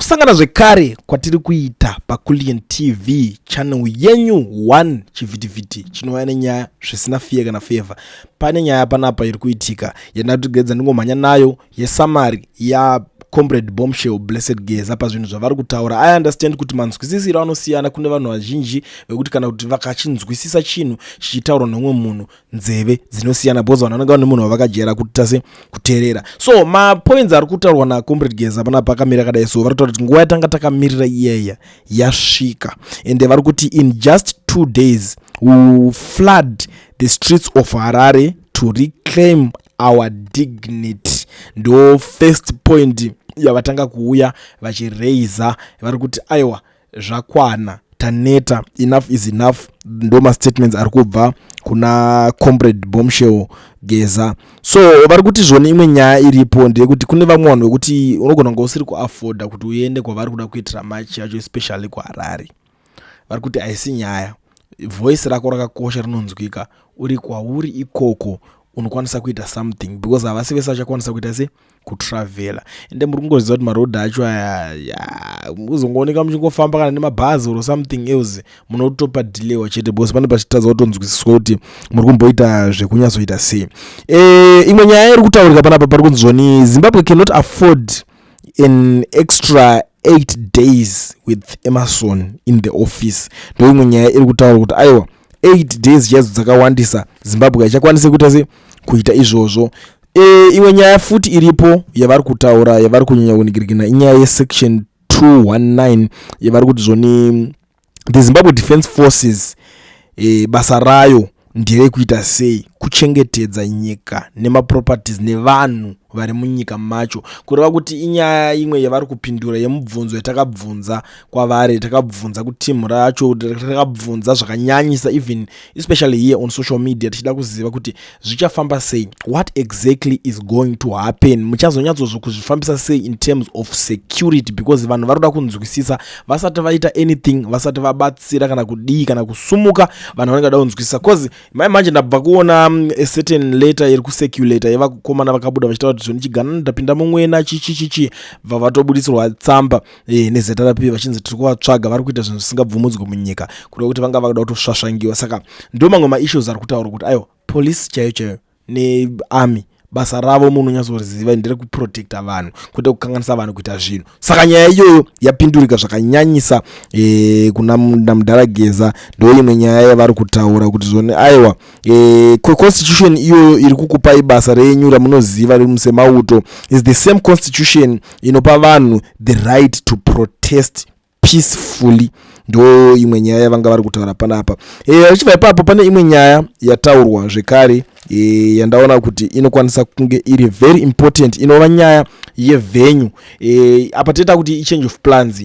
Kusangana zvekare kwatiri kuita paCulian TV channel yenyu 1 chivhitivhiti chinouya nenyaya zvisina fiye kana favor. Pane nyaya panapa iri kuitika yandatogeredza ndingomhanya nayo yesummary ya Comrade Bombshell Blessed Geza pazvinhu zvavari kutaura. I understand kuti manzwisisiro anosiyana kune vanhu vazhinji vekuti kana kuti vakachinzwisisa chinhu chichitaurwa neumwe munhu nzeve dzinosiyana because vanhu vanenge vane munhu wavakajera kutase kuteerera. So mapoints ari kutaurwa naComrade Geza panapa akamira akadai, so vari kutaura kuti nguva yatanga takamirira iyaya yasvika, ende vari kuti in just 2 days we will flood the streets of Harare to reclaim our dignity. Ndo first point yavatanga kuuya vachiraisa. Vari kuti aiwa, zvakwana, taneta, enough is enough. Ndo mastatements ari kubva kuna Comrade Bombshell Geza. So vari kuti zvoni imwe nyaya iripo ndeyekuti kune vamwe vanhu vekuti unogona kunge usiri kuafforda kuti uende kwavari kuda kuitira march yacho, especially kuHarare. Vari kuti haisi nyaya, voice rako rakakosha, rinonzwika uri kwauri ikoko, unokwanisa kuita something because havasi vese vachakwanisa kuita se kutravela. Ende muri kungoziva kuti marodhi acho aya muzongooneka muchingofamba kana nemabhazi or something else, munotopa delayiwa chete because pane pachitadza kutonzwisiswa kuti muri kumboita zvekunyatsoita sei. Imwe nyaya iri kutaurika panapa, pari kunzi zvoni Zimbabwe cannot afford an extra 8 days with Emmerson in the office. Ndo imwe nyaya iri kutaura kuti aiwa, 8 days chaidzo dzakawandisa, Zimbabwe haichakwanisi kuita se kuita izvozvo. Imwe nyaya futi iripo yavari kutaura, yavari kunyanya kunigirigina, inyaya yesection 219 yavari kuti zvoni the Zimbabwe Defence Forces, basa rayo nderekuita sei? Kuchengetedza nyika nemaproperties nevanhu vari munyika macho. Kureva kuti inyaya imwe yavari kupindura yemubvunzo yatakabvunza kwavari, takabvunza kutimu racho, takabvunza zvakanyanyisa, even especially here on social media, tichida kuziva kuti zvichafamba sei, what exactly is going to happen, muchazonyatsozvo sei in terms of security, because vanhu vari kuda kunzwisisa vasati vaita anything, vasati vabatsira kana kudii kana kusumuka. Vanhu vanenge vada kunzwisisa cause mai manje ndabva kuona a certain letter iri kucirculata yevakomana vakabuda vachitaura kuti zvoni chiganana ndapinda mumwena chichichichi, bva vatobudisirwa tsamba neZRP vachinzi tiri kuvatsvaga, vari kuita zvinhu zvisingabvumudzwe munyika, kureva kuti vanga vakuda kutosvasvangiwa. Saka ndo mamwe maissues ari kutaura kuti aiwa, polisi chaiyo chaiyo nearmy, basa ravo munonyatsoriziva nderekuprotecta vanhu, kwete kukanganisa vanhu kuita zvinhu. Saka nyaya iyoyo yapindurika zvakanyanyisa kuna namudhara Geza. Ndo imwe nyaya yavari kutaura kuti zvoni aiwa, constitution iyoyo iri kukupai basa renyu ramunoziva riri semauto is the same constitution inopa vanhu the right to protest peacefully. Ndo imwe nyaya yavanga vari kutaura panapa. Uchibva ipapo, pane imwe nyaya yataurwa zvekare yandaona kuti inokwanisa kunge iri very important, inova nyaya yevenue. Apa toita kuti ichange of plans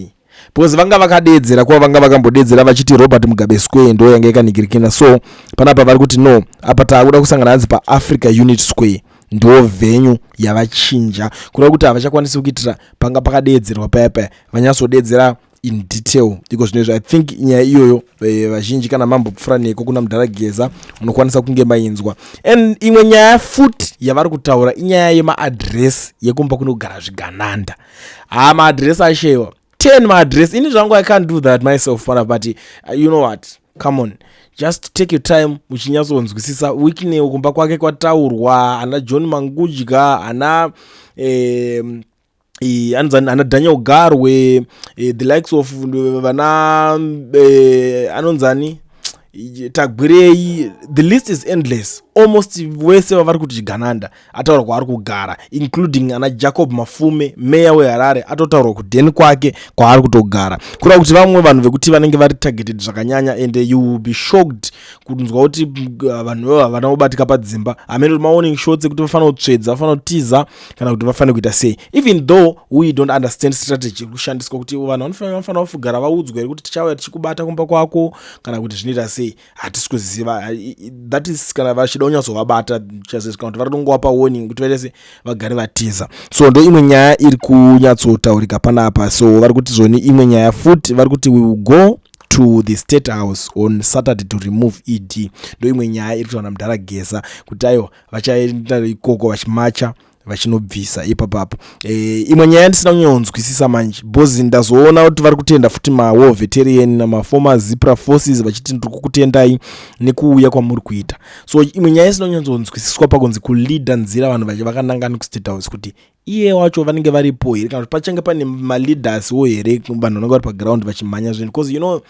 because vanga vakadedzera kuva vanga vakambodedzera vachiti Robert Mugabe Square ndo yanga yakanigirikina. So panapa vari kuti no, apa taakuda kusangana hanzi paAfrica Unit Square. Ndo venue yavachinja, kureva kuti havachakwanisi kuitira panga pakadedzerwa paya paya, vanyatsodedzera in detail iko zvino. I think nyaya iyoyo, vazhinji kana mambopfuura neko kuna mudhara Geza munokwanisa kunge mainzwa. And imwe nyaya futi yavari kutaura inyaya yemaadresi yekumba kunogara zvigananda. Ha, maadresi ashewa 10 maadresi. Ini zvangu I can't do that myself pana, but you know what, come on, just take your time uchinyatsonzwisisa. Wicknell kumba kwake kwataurwa, ana John Mangudya, ana anonzi ana Daniel Garwe, the likes of vana anonzani Tagwirei, the list is endless. Almost wese vavari kuti chigananda ataura kwaari kugara, including ana Jacob Mafume, meya weHarare, atotaurwa kudheni kwake kwaari kutogara. Kureva kuti vamwe vanhu vekuti vanenge vari targeted zvakanyanya, and you will be shocked kunzwa kuti vanhu ivo havana kubatika padzimba hamene mawarning shots ekuti vafanira kutsvedza, vafanira kutiza kana kuti vafanira kuita sei, even though we don't understand strategy iri kushandiswa kuti vanhu vanofanira kugara vaudzwa here kuti tichauya tichikubata kumba kwako kana kuti zvinoita sei, hatisi kuziva. That is kana vachida kunyatsovabata kana kuti vari kungowapa warning kuti vaite se vagare vatiza. So ndo imwe nyaya iri kunyatsotaurika panapa. So vari kuti zvoni imwe nyaya futi, vari kuti we will go to the State House on Saturday to remove ED. Ndo imwe nyaya iri kutaura mudhara Geza kuti aiwa, vachaenda ikoko vachimacha. Vachinobvisa ipapapo. Imwe nyaya ndisina kunyanyonzwisisa manje, because ndazoona kuti vari kutenda futi mawar veteran namaformer ZIPRA forces, vachiti ndiri kukutendai nekuuya kwamuri kuita. So imwe nyaya isina kunyatsonzwisiswa pakunzi kuleada nzira vanhu vakanangana kuState House, kuti iye wacho vanenge varipo here, kana kuti pachange pane maleaders wo here, vanhu vanenge vari paground vachimhanya zvinhu? Because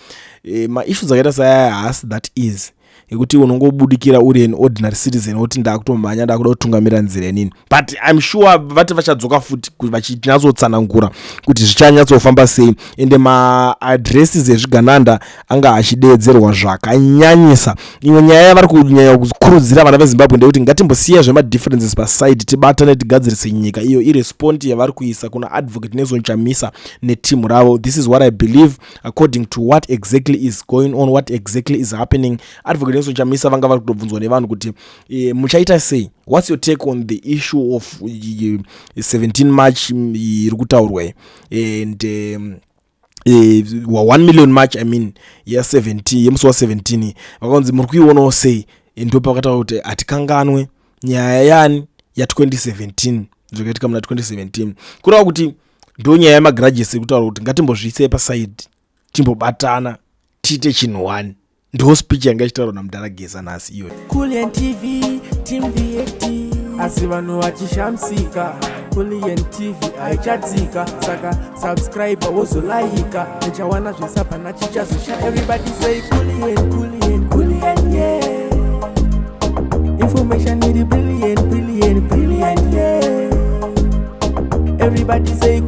maissues akaita sayaya haasi that easy ekuti unongobudikira uri an ordinary citizen woti ndakutomhanya, ndakuda kutungamira nzira inini. But I'm sure vati vachadzoka futi vachinyatsotsanangura kuti zvichanyatsofamba sei. Ende maaddresses ezvigananda anga achideedzerwa zvakanyanyisa. Imwe nyaya yavari kunyanya kukurudzira vana veZimbabwe ndeyekuti ngatimbosiya zvemadifferences paside, tibatane, tigadzirise nyika. Iyo iresponse yavari kuisa kuna Advocate Nelson Chamisa netimu ravo. This is what I believe according to what exactly is going on, what exactly is happening. Advocate Nelson Chamisa vanga vari kutobvunzwa nevanhu kuti muchaita sei, what's your take on the issue of 17 March iri kutaurwa, and 1 million march, I mean ya17, yemusi wa17. Vakanzi muri kuionawo sei? Ndo pakataura kuti hatikanganwe nyaya yani ya2017, zvakaitika muna 2017. Kureva kuti ndo nyaya yemagrudges ekutaura kuti ngatimbozviisei paside, timbobatana, tiite chinhu one. Ndo speech yanga ichitaurwa namudhara Geza nhasi iyoyo. Kulian TV team react, asi vanhu vachishamisika, Kulian TV haichatsika. Saka subscribe, wozolaika, uchawana zvesapana chichazosha. Everybody say Kulian, Kulian, Kulian, yeah. Information iri brilliant, brilliant, brilliant, yeah. Everybody say